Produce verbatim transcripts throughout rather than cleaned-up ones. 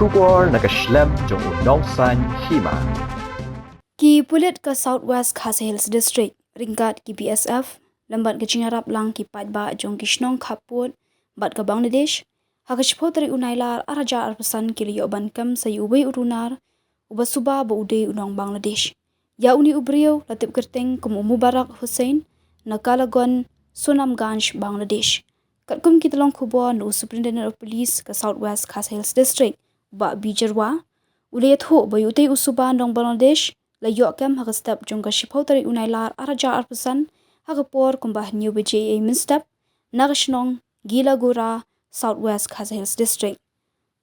Khubor na ka shlem jong u Nongsaiñ Hima. Ki pulit ka South West Khasi Hills District, ryngkat ki B S F, lem bad ka jingïarap lang ki paidbah jong ki shnong khappud bad ka Bangladesh, ha ka shiphew tarik u Nailar ar hajar arphew san ki la ïoh ban kem sa ïa uwei u runar uba suba ba u dei u nong Bangladesh. Ïa une u briew la tip kyrteng kum u Mubarak Hussain na Kalagon, Sunamganj, Bangladesh. Katkum ki tyllong khubor na u Superintendent of Police ka South West Khasi Hills District, Bah B Jyrwa, u la ïathuh ba ïa utei u suba nong Bangladesh la ïoh kem ha ka step jong ka shiphew tarik u Nailar ar hajar arphew san ha ka por kumba hynñiew baje ei mynstep na ka shnong Gilagura, South West Khasi Hills District.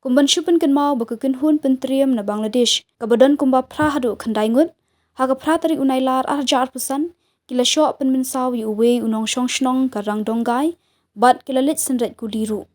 Kum ban shu pynkynmaw ba ka kynhun pyntriem na Bangladesh kaba don kumba phra haduh khyndai ngut, ha ka phra tarik u Nailar ar hajar arphew san ki la shoh pynmynsaw ïa uwei u nongshong shnong ka Rangdonggai bad ki la leit synreit kuli ruh.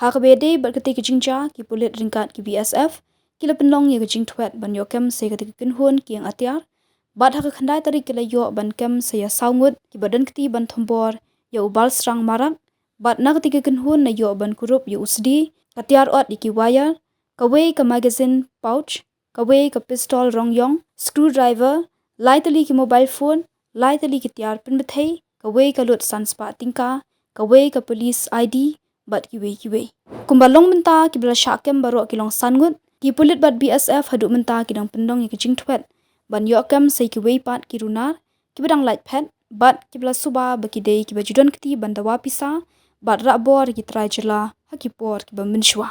Ha kaba ïadei bad katei ka jingjia, ki pulit ryngkat ki B S F ki la pynlong ïa ka jingthwet ban ïoh kem sa ïa katei ka kynhun ki ïing atiar, bad ha ka khyndai tarik ki la ïoh ban kem sa ïa saw ngut kiba don kti ban thombor ïa u Balsrang Marak, bad na katei ka kynhun la ïoh ban kurup ïa u sdi, ka tiar ot ïa ki wire, kawei ka magazine pouch, kawei ka pistol rong ïong, screwdriver, lai tylli ki mobile phone, lai tylli ki tiar pynbthei, kawei ka lut san spah tyngka, kawei ka police I D, bad kiwei kiwei. Kumba long mynta, kiba la shah kem baroh ki long san ngut, ki pulit bad B S F haduh mynta ki dang pynlong ïa ka jingthwet ban ïoh kem sa ïa kiwei pat ki runar kiba dang lait phet bad kiba la suba ba ki dei kiba ju don kti ban dawa pisa bad rah bor ïa ki trai jylla ha ki por kiba mynshuwa.